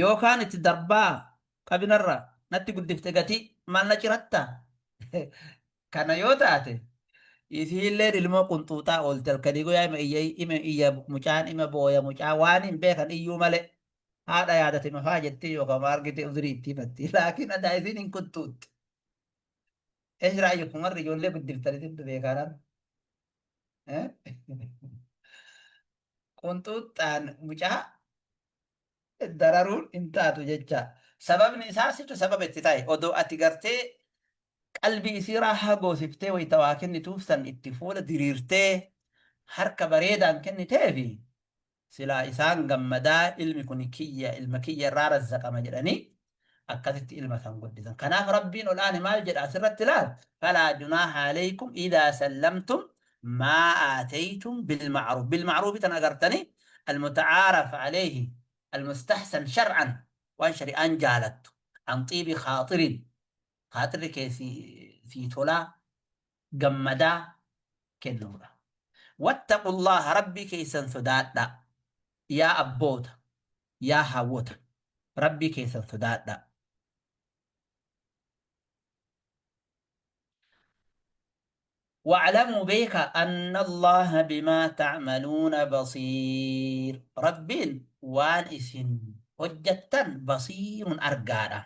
Yookaan itti darbaa qabinarra natti guddifte gatii maal na ciratta? Kana yoo taate isiilleen ilmoo qunxuuxaa oolte halkanii guyyaa ima iyya ima iyya mucaan ima booya mucaa waan hin beekan iyyuu malee haadha yaadate mafaa jettee yookaan argite uzurii itti himatti. Laakiin adaa isiin hin qunxuuxxe. Eesh raayyukum warri ijoollee guddiftan isintu beekaadhaan. Qunxuuxxaan mucaa dararuun hin taatu jecha. Sababni isaa situ sababa itti ta'e odoo ati gartee qalbii isii raahaa goosiftee wayita waa kennituuf san itti fuula diriirtee harka bareedaan kenniteefi Silaa isaan gammadaa ilmi kuni kiyya, ilma kiyya irraa razzaqama jedhanii akkasitti ilma san guddisan. Kanaaf Rabbiin ol aane maal jedha asirratti ilaal? Falaa junaaha aleykum idaa sallamtum maa aateytum bilma'ruuf. Bilma'ruufi tan agartanii almuta'aaraf aleyhi almustahsan shar'an waan shari'aan jaalattu an xiibi khaaxirin khaaxirri kee sii tolaa gammadaa kennuudha. Wattaqullaaha Rabbii keessan sodaadhaa. Yaa abboota, yaa haawwota, Rabbii keessan sodaadhaa. Wa'lamuu beekaa anna Allaaha bimaa ta'maluuna basiir. Rabbiin waan isin hojjattan basiirun argaadha.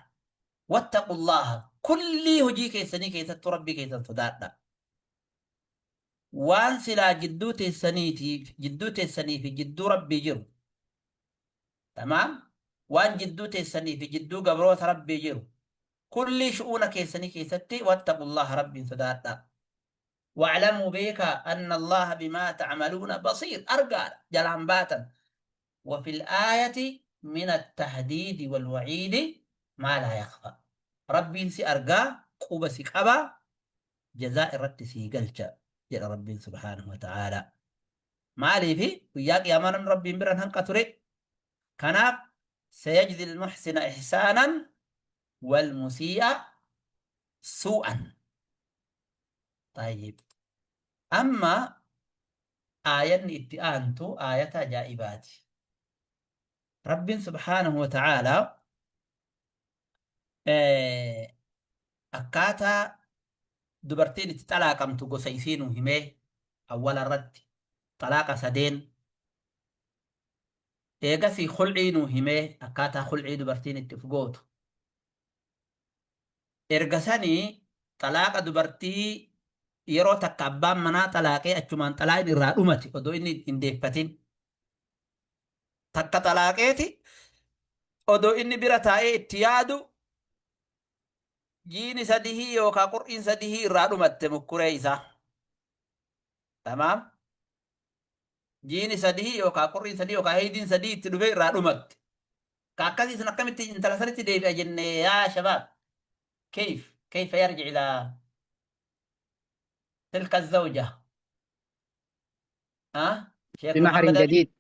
Wattaqullaaha kullii hojii keessanii keessattuu Rabbii keessan sodaadhaa. Waan silaa jidduu teessaniitiif jidduu teessanii fi jidduu Rabbii jiru. Tamaam? Waan jidduu teessanii fi jidduu gabroota Rabbii jiru. Kullii shu'uuna keessanii keessatti wattaqullaaha Rabbiin sodaadhaa. Wa'lamuu beekaa anna Allaaha bimaa ta'maluuna basiir argaadha jalaan baatan. وفي الآية من التهديد والوعيد ما لا يخفى ربين سي أرقا قوبة سي قبا جزاء الرت سي قلشا جل ربين سبحانه وتعالى مالي في وياك يا من ربين برن هنقا تري كناف سيجزي المحسن إحسانا والمسيء سوءا طيب أما Aayanni itti aantu aayata ajaa'ibaati. Rabbiin subhaanahu wa ta'aalaa akkaataa dubartiin itti xalaaqamtu gosa isii nuu himee awwala irratti xalaaqa sadeen eegasii khul'ii nuu himee akkaataa khul'ii dubartiin itti of gootu. Erga sanii xalaaqa dubartii yeroo takka abbaan manaa xalaaqee achumaan xalaaqni irraa dhumate odoo inni hin deeffatin. Takka xalaaqeeti odoo inni bira taa'ee itti yaadu jiini sadihii yookaan qur'iin sadihii irraa dhumatte mukkuree isaa. Tamaam. Jiini sadihii yookaan qur'iin sadii yookaan heeydiin sadii itti dhufee irraa dhumatte. Ka akkasii sun akkamitti intala sanitti deebi'a jenne yaa shabaab. Kayf kayfa yarji ilaa tilka zawja. Ha? Sheekh بمهر Muhammad Ali جديد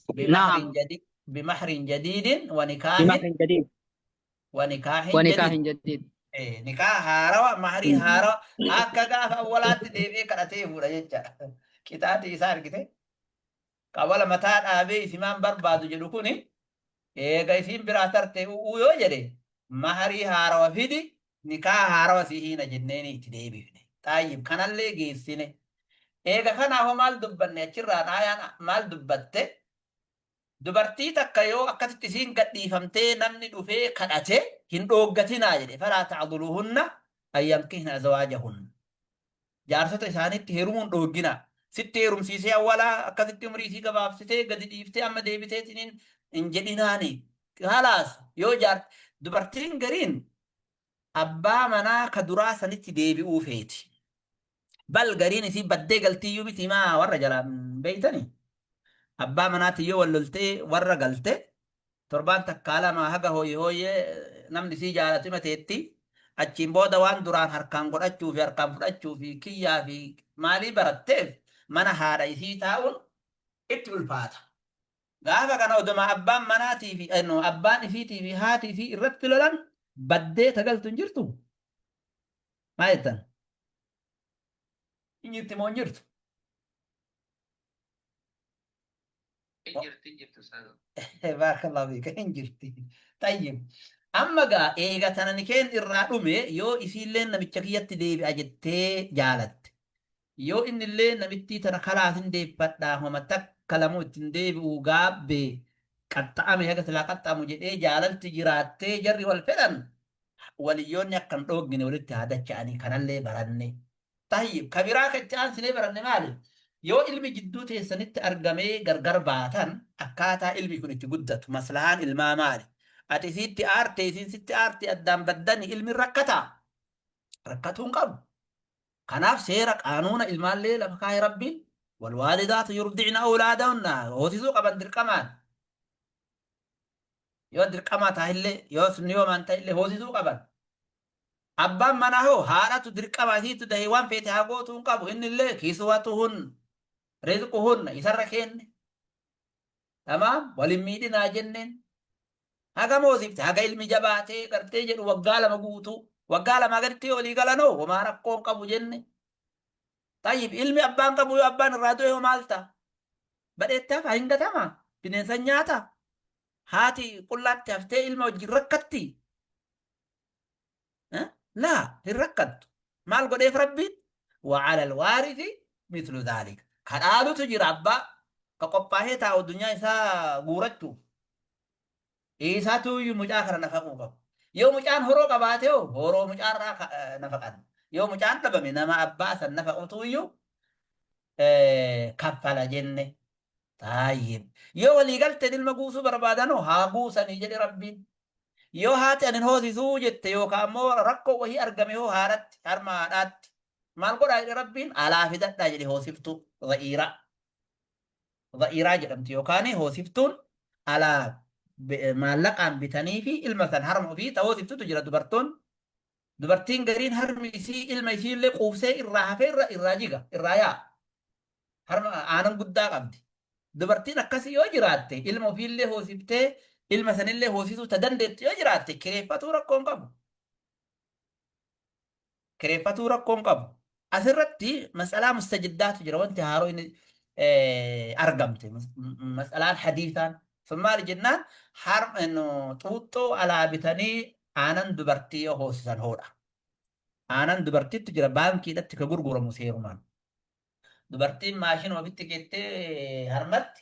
بمهر نعم جديد بمهر جديد ونكاح بمهر جديد ونكاح ونكاح جديد. جديد Eh, nikaa haarawa mahrii haarawa akka gaafa awwalaatti deebi'ee kadhatee fuudha jecha. Qixaaxii isaa argite. Qabala mataa dhaabee isimaan barbaadu jedhu kuni eega isiin biraa tarte u'uu yoo jedhe maharii haarawa fidi nikaa haarawa si hiina jenneeni itti deebifne. Xaayyib kanallee geessine. Eega kanaafuu maal dubbanne achirraan aayaan maal dubbatte? Dubartii takka yoo akkasitti isiin gadhiifamtee namni dhufee kadhate hin dhooggatinaa jedhe. Falaa ta'duluhunna an yankihna azwaajahunna. Jaarsota isaaniitti heerumuun dhoogginaa. Sitti heerumsiisee awwalaa akkasitti umrii isii gabaabsitee gadi dhiiftee amma deebitee isiniin hin jedhinaani. Halaas yoo jaar dubartiin gariin abbaa manaa ka duraa sanitti deebi'uu feeti. Bal gariin isii baddee galtiiyyuu miti maa warra jalaan beeytani. Abbaa manaatiin yoo wal loltee warra galte torbaan takkaa lama haga hooyye hooyyee namni isii jaalatu ima teetti. Achiin booda waan duraan harkaan godhachuu fi harkaan fudhachuu fi kiyyaa fi maalii baratteef mana haadha isii taa'uun itti ulfaata. Gaafa kana odoma abbaan manaatii fi no, abbaan isiitii fi haati isii irratti lolan baddee tagaltu hin jirtu? Maal jettan? Hin jirti moo hin jirtu? Hin jirti hin jirti ustaaza. Baarakallahu fiika hin jirti. Tayyib. Amma gaa eega tana nikeen irraa dhume yoo isiilleen namicha kiyyatti deebi'a jettee jaalatte. Yoo innillee namittii tana kalaas hin deeffadha homa takka lamuu itti hin deebi'u gaabbe qaxxa'ame haga silaa qaxxa'amu jedhee jaalalti jiraattee jarri wal fedhan waliyyoonni akka hin dhooggine walitti haa dacha'anii kanallee baranne. Tayyib ka biraa ka itti aansinee baranne maali? Yoo ilmi jidduu teessanitti argamee gargar baatan akkaataa ilmi kun itti guddatu maslahaan ilmaa maali? Ati isiitti aarte isiin sitti aarte addaan baddani ilmi rakkataa? Rakkatuu hin qabu. Kanaaf seera qaanuuna ilmaallee lafa kaahe Rabbiin walwaalidaatu yurdicna awlaadahunna hoosisuu qaban dirqamaan. Yoo dirqamaa taahillee yoo sunniyoomaan ta'illee hoosisuu qaban. Abbaan manaa hoo haadhatu dirqama isiitu dahee waan feete haa gootuu hin qabu innillee kiswatuhun rizquhun isarra kenne. Tamaam wal hin miidhinaa jenneen. Haga moosifte haga ilmi jabaatee gartee jedhu waggaa 2 guutuu waggaa lamaa gaditti yoo walii galanoo homaa rakkoo hin qabu jenne. Tayyib ilmi abbaan qabu yoo abbaan irraa du'e hoo maal ta'a? Badheetti hafa hin gatama bineensa nyaata haati qullaatti haftee ilma wajjin rakkatti. Laa hin rakkattu. Maal godheef Rabbiin? Wa'ala alwaarithi mithlu dhaalika. Ka dhaalutu jira abbaa ka qophaahee taa'u addunyaa isaa guurachuuf. Isaatu iyyuu mucaa kana nafaquu qabu. Yoo mucaan horoo qabaate hoo horoo mucaarraa nafaqan. Yoo mucaan dhabame nama abbaa san nafaqutu iyyuu kaffala jenne. Taayib. Yoo walii galteen ilma guusuu barbaadanoo haa guusanii jedhe Rabbiin. Yoo haati ani hin hoosisuu jette yookaan ammoo rakkoo wahii argame hoo haadhatti harma haadhaatti maal godhaa jedhe Rabbiin alaa fidadhaa jedhe hoosiftuu za'iiraa. Za'iiraa jedhamti yookaan hoosiftuun alaa maallaqaan bitanii fi ilma san harma ofii ta hoosiftutu jira dubartoon. Dubartiin gariin harmi isii ilma isii illee quufsee irraa hafee irraa jiga irraa yaa'a. Harma aanan guddaa qabdi. Dubartiin akkasii yoo jiraatte ilma ofiillee hoosiftee ilma sanillee hoosisuu ta dandeettu yoo jiraatte kireeffatuu rakkoo hin qabu. Kireeffatuu rakkoo hin qabu. Asirratti mas'alaa mustajiddaatu jira wanti haaroo inni argamte. Mas'alaan hadiisaan sun maali jennaan harma xuuxxoo alaa bitanii aanan dubartii yoo hoosisan hoodha. Aanan dubartiitu jira baankiidhatti ka gurguramu seerumaan. Dubartiin maashinuma ofitti keettee harmatti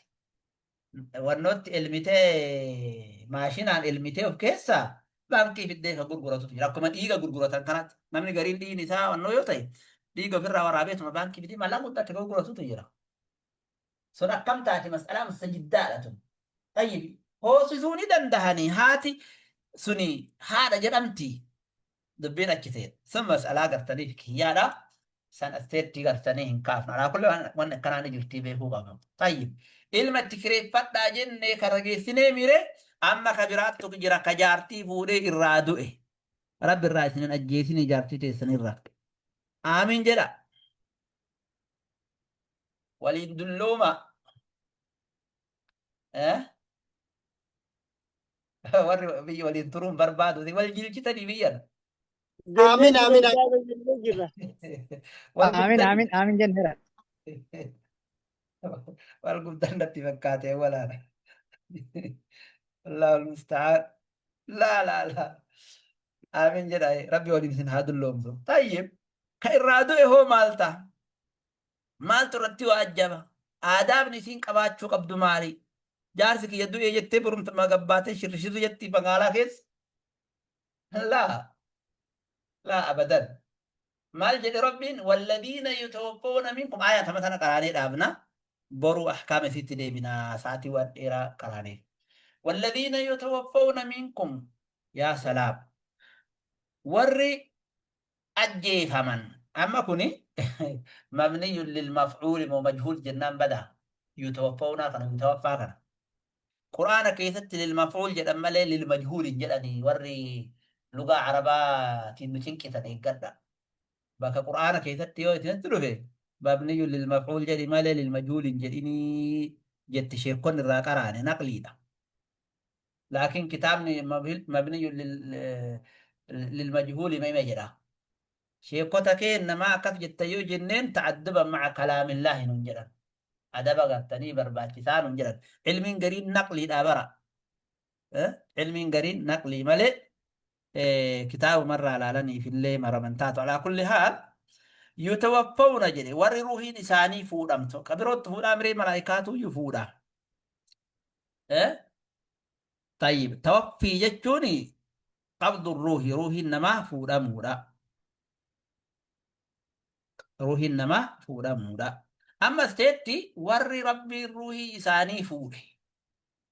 wannootti elmitee maashinaan elmitee of keessaa baankii fiddee kan gurguratutu jira. Akkuma dhiiga gurguratan kanatti namni gariin dhiigni isaa wannoo yoo ta'e dhiiga ofirraa waraabeetuma baankii fidee maallaqa guddaatti kan gurguratutu jira. Sun akkam taati mas'alaa mustajiddaadha tun. Tayyib hoosisuu ni dandahanii haati suni haadha jedhamti dubbiin achi seena. Sun mas'alaa gartanii fiqhiyyaadha. San asteetti gartanii hin kaafnu. Alaa kulli wanni akkanaa ni jirtii beekuu qabna. Tayyib. Ilma itti kireeffadhaa jennee kana geessinee mire amma ka biraattu jira ka jaartii fuudhee irraa du'e. Rabbi irraa isin hin ajjeesinii jaartii teessan irraa. Aamiin jedha. Waliin dullooma. Eh? Warri biyya waliin turuun barbaadu wal jilchitanii biyyan. Aamin aamin aamin jirra. Wal Aamin gubdanii. aamin aamin jenneera. Wal gubdan natti fakkaate walaana. Allahu musta'aan. Laa laa laa. Aamin jedha rabbi waliin isin haa dulloomsu. Tayyib. Ka irraa du'e hoo maal ta'a? Maaltu irratti waajjaba? Aadaabni isiin qabaachuu qabdu maali? Jaarsi kiyya du'e jettee borumtuma gabbaatee shirri shirri jetti magaalaa keessa? Laa. Laa abadan. Maal jedhe Rabbiin? Walladiina yutawaffawna minkum aayaa tama tana qaraanee dhaabna. Boru ahkaama isiitti deebina sa'aatii waan dheeraa qaraanee. Walladiina yutawaffawna minkum yaa salaam. Warri ajjeefaman. Amma kuni mabniyyun lil maf'uuli moo majhuul jennaan bada. Yutawaffawnaa kana yutawaffaa kana. Qur'aana keessatti lil maf'uul jedhan malee lil majhuul hin jedhani warri lugaa arabaatiin nu cinqitan eeggadha. Bakka Qur'aana keessatti yoo isinitti dhufe mabniyyun lil maf'uul jedhi malee lil majhuul hin jedhinii jetti sheekkonni irraa qaraane naqliidha. Laakiin kitaabni mabniyyun lil majhuuli ma'ima jedha. Sheekota keenna maa akkas jettan yoo jenneen ta'adduban ma'a kalaamillaahi nun jedhan. Adaba gartanii barbaachisaa nun jedhan. Ilmiin gariin naqliidhaa bara. Ilmiin gariin naqlii malee kitaabumarraa laalaniif illee maraman taatu. Alaa kulli haal yutawaffawna jedhe warri ruuhiin isaanii fuudhamtu. Ka birootti fuudhaa miree malaayikaatu iyyuu fuudha. Tayyib tawaffii jechuun qabdu ruuhi ruuhiin namaa fuudhamuudha. Ruuhiin namaa fuudhamuudha. Ammas teetti warri rabbiin ruuhii isaanii fuudhe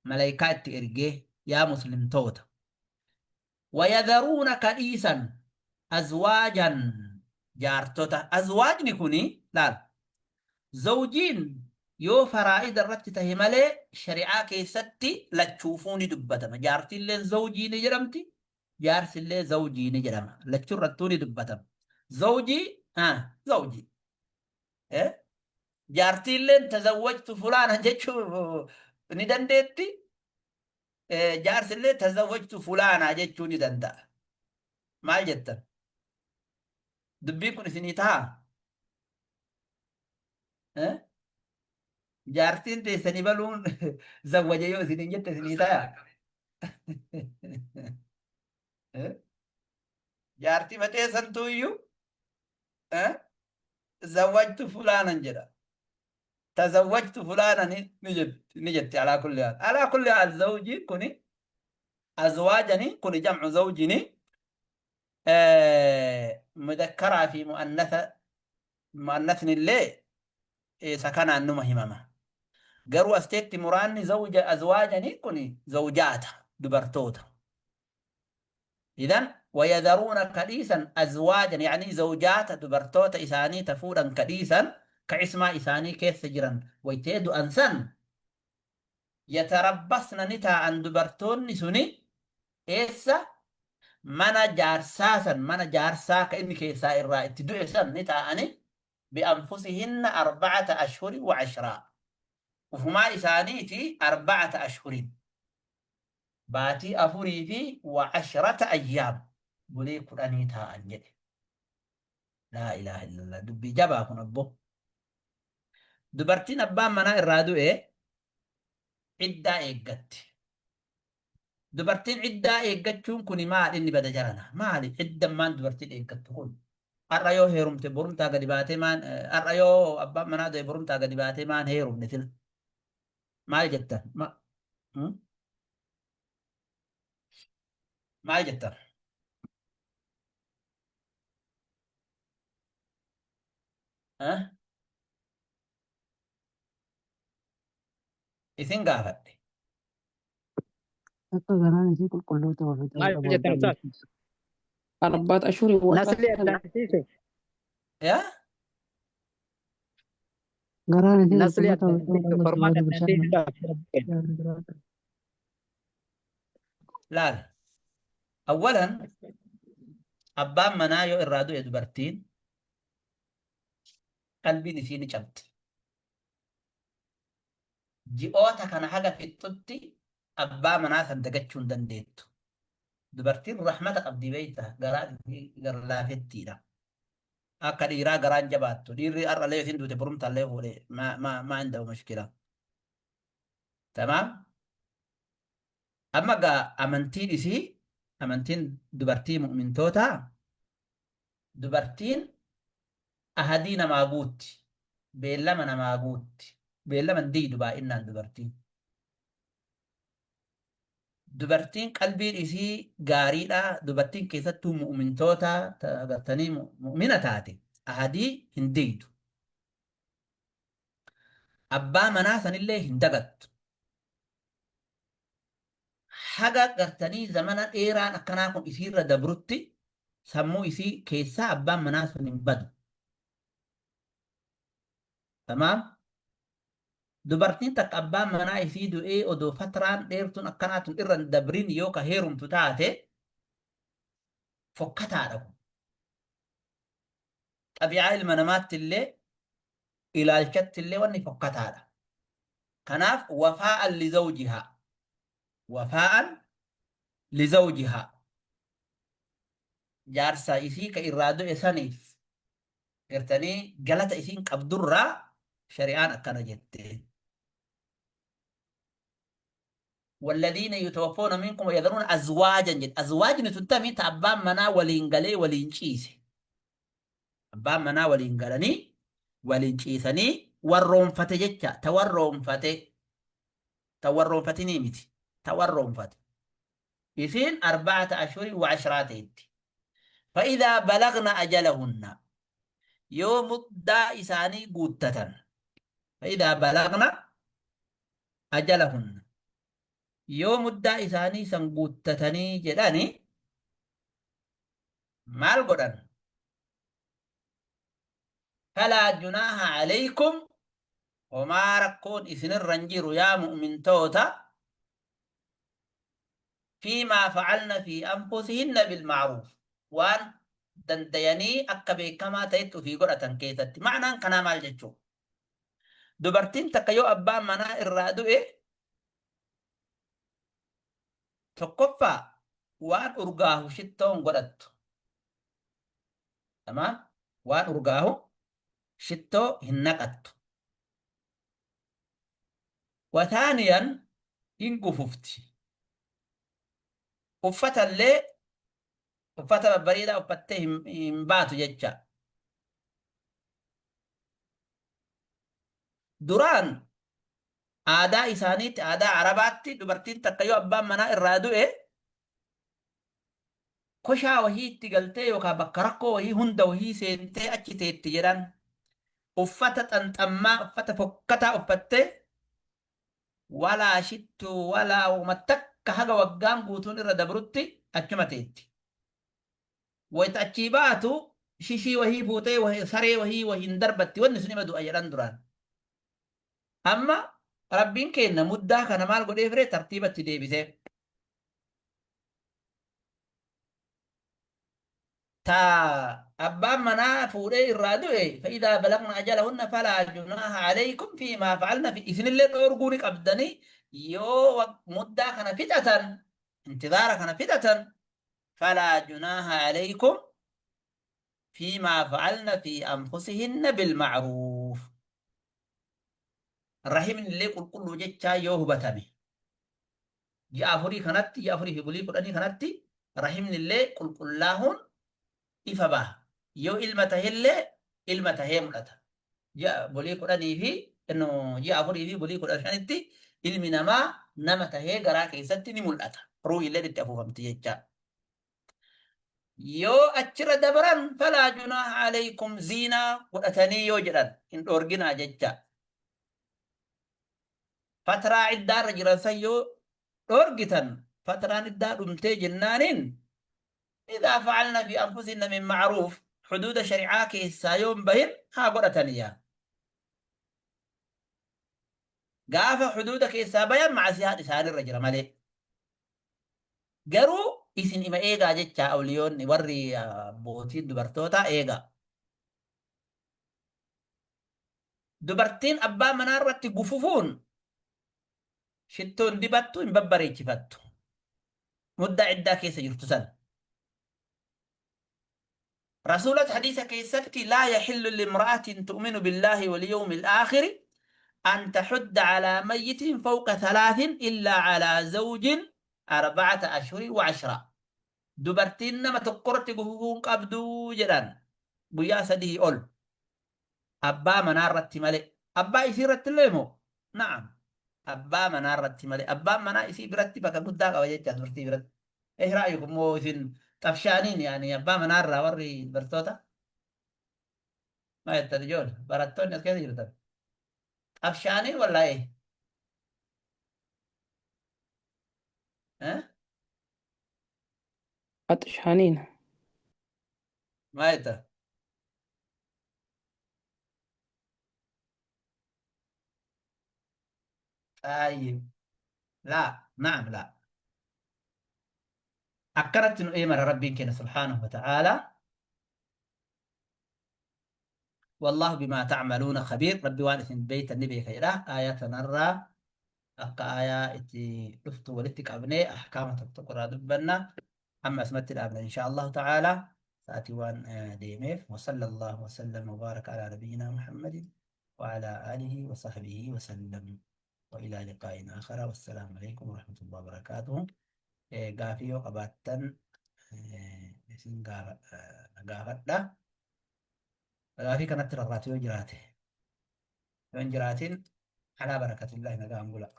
malaayikaa itti ergee yaa muslimtoota. Wayadharuuna ka dhiisan azwaajan jaartota. Azwaajni kuni laal zawjiin yoo faraa'ida irratti tahe malee shari'aa keessatti lachuufuu ni dubbatama. Jaartiilleen zawjii ni jedhamti, jaarsillee zawjii ni jedhama. Lachurrattuu ni dubbatama. Zawjii zawjii. Jaartiilleen tazawwajtu fulaana jechuu ni dandeetti. Jaarsillee tazawwajtu fulaanaa jechuu ni danda'a. Maal jettan? Dubbiin kun isinii tahaa? Eh? Jaartiin teessanii baluun zawwaje yoo isiniin jette isinii tahaa? Eh? Jaartii maxee santuu iyyuu eh? Zawwajtu fulaanan jedha. Tazawwajtu fulaana ni jetti ni jetti alaa kulli haal. Alaa kulli haal zawjiin kuni azwaajani kuni jam'u zawjini mudakkaraa fi mu'annasa mu'annasni illee isa kanaan numa himama. Garuu as teetti muraanni zawja azwaajani kuni zawjaata dubartoota. Idan wayadharuuna ka dhiisan azwaajan ya'anii zawjaata dubartoota isaanii ta fuudhan ka dhiisan ka ismaa isaanii keessa jiran waytee du'an san yatarabbasna ni taa'an dubartoonni suni eessa mana jaarsaa san mana jaarsaa ka inni keessaa irraa itti du'e san ni taa'ani bi'anfusihinna arba'ata ashhurin wa ashraa ufumaa isaaniiti arba'ata ashhurin baatii afurii fi wa ashrata ayyaam bulii kudhanii taa'an jedhe. Laa ilaaha illallah dubbii jabaa kun abbo. Dubartiin abbaan manaa irraa du'e iddaa eeggatti. Dubartiin iddaa eeggachuun kun maal inni bada jarana? Maali iddammaan dubartiin eeggattu kun? Har'a yoo heerumte borumtaa gadi baatee maan har'a yoo abbaan manaa du'e borumtaa gadi baatee maan heerumne sila? Maal jettan? Ma hmm? Maal jettan? Eh? Isin gaafadhe. Akka garaan isii qulqulluu ta'uu fi ta'uu Maal dhabu jettan addaan ustaaz? beeku. Arbaat ashuuri wa Nasli addaan siise. Yaa? Garaan isii Nasli qulqulluu ta'uu addaan fi ta'uu siise. dhabu Formaata barbaadu addaan bishaan siise. Laal. Awwalan abbaan manaa yoo irraa du'e dubartiin qalbiin isii ni cabdi. Ji'oota kana haga fixxutti abbaa manaa san dagachuu hin dandeettu. Dubartiin rahmata qabdi beekta garaan isii gara laafettiidha. Akka dhiiraa garaan jabaattu. Dhiirri har'allee isin duute borumtaallee fuudhe maa maa indahu mashkila. Tamaam. Amma gaa amantiin isii amantiin dubartii mu'mintootaa dubartiin ahadii namaa guutti. Beellama namaa guutti. Beellama hin diigdu baay'inaan dubartiin. Dubartiin qalbiin isii gaariidha. Dubartiin keessattuu mu'umintoota agartanii mu'umina taate ahadii hin diigdu. Abbaa manaa sanillee hin dagattu. Haga gartanii zamana dheeraan akkanaa kun isiirra dabrutti sammuu isii keessaa abbaan manaa sun hin badu. Tamaam? Dubartiin takka abbaan manaa isii du'ee odoo fatraan dheertuun akkanaa tun irra hin dabrin yoo ka heerumtu taate fokkataadha kun. Xabi'aa ilma namaatti illee ilaalchatti illee wanni fokkataadha. Kanaaf wafaa'an lizawjihaa wafaa'an lizawjihaa jaarsa isii ka irraa du'e saniif gartanii galata isiin qabdurraa shari'aan akkana jette. Walladiina yutawaffoona minkum yadharuuna azwaajan jedhe. Azwaajni tun tami ta abbaan manaa waliin galee waliin ciise. Abbaan manaa waliin galanii waliin ciisanii warroonfate jecha ta warroonfate ta warroonfatinii miti ta warroonfate. Isiin arba'ata ashhurin wa ashraa teetti. Fa'idaa balagna ajalahunna yoo muddaa isaanii guuttatan. Fa'idaa balagna ajalahunna yoo muddaa isaanii san guuttatanii jedhani maal godhan? Falaa junaaha alaykum homaa rakkoon isinirra hin jiru yaa mu'mintoota fiimaa facalna fi anfusihinna bilma'ruuf waan dandayanii akka beekamaa ta'etti ofii godhatan keessatti. Ma'naan kanaa maal jechuu? Dubartiin takka yoo abbaan manaa irraa du'e tokkoffaa waan urgaahu shittoo hin godhattu. Tamaam? Waan urgaahu shittoo hin naqattu. Wathaaniyan hin gufufti. Uffata illee uffata babbareedaa uffattee hin baatu jecha. Duraan aadaa isaaniitti aadaa Arabaatti dubartiin takka yoo abbaan manaa irraa du'e koshaa wahii itti galtee yookaan bakka rakkoo wahii hunda wahii seentee achi teetti jedhan uffata xanxammaa uffata fokkataa uffattee walaa shittuu walaa wama takka haga waggaan guutuun irra dabrutti achuma teetti. Wayita achii baatu shishii wahii fuutee saree wahii wahiin darbatti wanni sun ima du'a jedhan duraan. Amma Rabbiin keenna muddaa kana maal godhee firee tartiibatti deebisee. Ta abbaan manaa fuudhee irraa du'e fa'idaa balagna ajalahunna falaa junaaha alaykum fiimaa fa'alna fi isinillee dhoorguu ni qabdanii yoo muddaa kana fixatan intizaara kana fixatan falaa junaaha alaykum fiimaa fa'alna fi anfusihinna bilma'ruuf rahimni illee qulqulluu jechaa yoo hubatame ji'a afurii kanatti ji'a afurii fi bulii kudhanii kanatti rahimni illee qulqullaahuun ifa baha. Yoo ilma tahellee ilma tahee mul'ata. Ji'a bulii kudhanii fi ji'a afurii fi bulii 15tti ilmi namaa nama tahee garaa keessatti ni mul'ata. Ruuhilleen itti afuufamti jecha. Yoo achirra dabran falaa junaaha alaykum ziinaa godhatanii yoo jedhan hin dhoorginaa jecha. Fatraa iddaarra jiran san yoo dhoorgitan fatraan iddaa dhumtee jennaaniin idaa facalna fi anfusinna min ma'ruuf huduuda shari'aa keessaa yoo hin bahin haa godhataniya. Gaafa huduuda keessaa bayan macasiyaan isaanirra jira malee. Garuu isin ima eegaa jecha awliyoonni warri abbootiin dubartootaa eegaa. Dubartiin abbaa manaa irratti gufufuun shittoo hin dibattu hin babbareechifattu. Muddaa iddaa keessa jirtu san. Rasuulat hadiisa keessatti laa yaxillu limra'atin tu'minu billaahi wal yawmil aakhiri an taxudda calaa mayyitin fawqa thalaatin illaa calaa zawjin arba'ata ashhurin wa ashraa. Dubartiin nama tokkorratti gufufuu hin qabdu jedhan guyyaa sadii ol. Abbaa manaa irratti malee. Abbaa isii irratti illee moo? Na'am. Abbaa manaa irratti malee. Abbaan manaa isii biratti bakka guddaa qaba jecha dubartii biratti. Eh ra'ayukum moo isin xafshaaniin yaani abbaa manaa irraa warri dubartoota? Maa jettan ijoole? Barattoonni as keessa jirtan. Xafshaaniin wallaahi. Eh? Axshaaniin. Maa jettan? طيب لا نعم لا akkanatti nu eemara rabbiin keenya subhaanahu wa ta'aala wallahu bimaa ta'maluuna khabiir rabbi waan isin beeytan ni beeka jedha aayaa tanarraa akka aayaa itti dhuftu walitti qabnee ahkaama tokko tokko irraa dubbanna amma asumatti dhaabna insha allahu ta'aala sa'atii waan deemeef وصلى الله وسلم وبارك على نبينا محمد وعلى آله وصحبه وسلم وإلى لقاء آخر والسلام عليكم ورحمة الله وبركاته. Gaafii yoo qabaattan isin gaafadha. Gaafii kanatti rarraatu yoo jiraate yoo hin jiraatin alaa barakatillahi nagaan bula.